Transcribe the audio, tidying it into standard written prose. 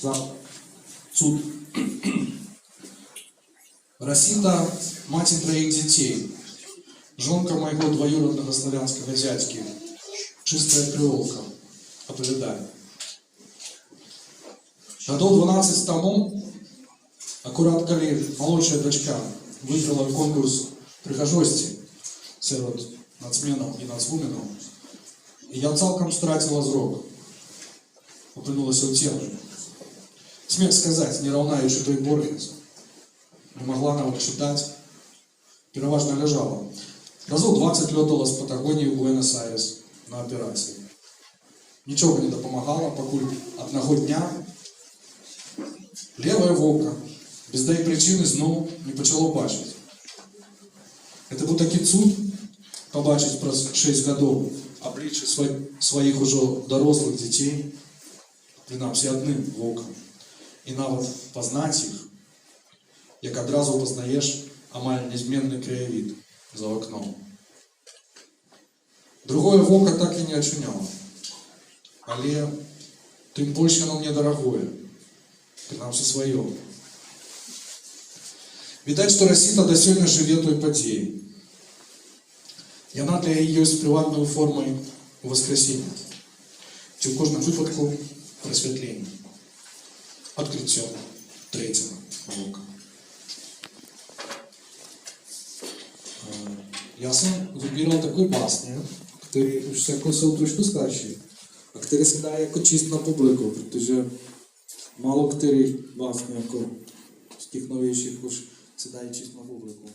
За цуд. Расіта — маці траіх дзяцей, жонка майго дваюроднага славянскага зядзькі, чыстая крэолка, апавядае. Гадоў 12 таму, акурат калі малодшая дачка выйграла конкурс прыгажосці сярод нацменаў і нацвуменаў, я цалкам страціла зрок, апынулася ў цемры. Смех сказаць, не раўнаючы той Борхес. Не магла нават чытаць, пераважна ляжала. Разоў 20 лётала з Патагоніі ў Буэнас-Айрес на аперацыі. Нічога не дапамагала, пакуль аднаго дня левае вока без дай прычыны зноў не пачало бачыць. Это быў такі цуд — пабачыць праз 6 гадоў абліччы сваіх ужо дарослых дзяцей, прынамсі адным вокам, і нават пазнаць іх, як адразу пазнаеш амаль нязменны краявід за вакном. Другое вока так і не ачуняла. Але тым больш яно мне дарагое, прынамсі сваё. Відаць, што Расіта да сёння жыве той падзеяй. Яна для яе ёсць прыватнаю формай уваскрасення. Ці ў кожным выпадку прасвятлення. Адкрыццё трэцяга вока. Já jsem vybíral takové básně, které už jako jsou trošku starší a které se dají jako číst na publiku, protože málo kterých básně jako z těch novějších už se dají číst na publiku.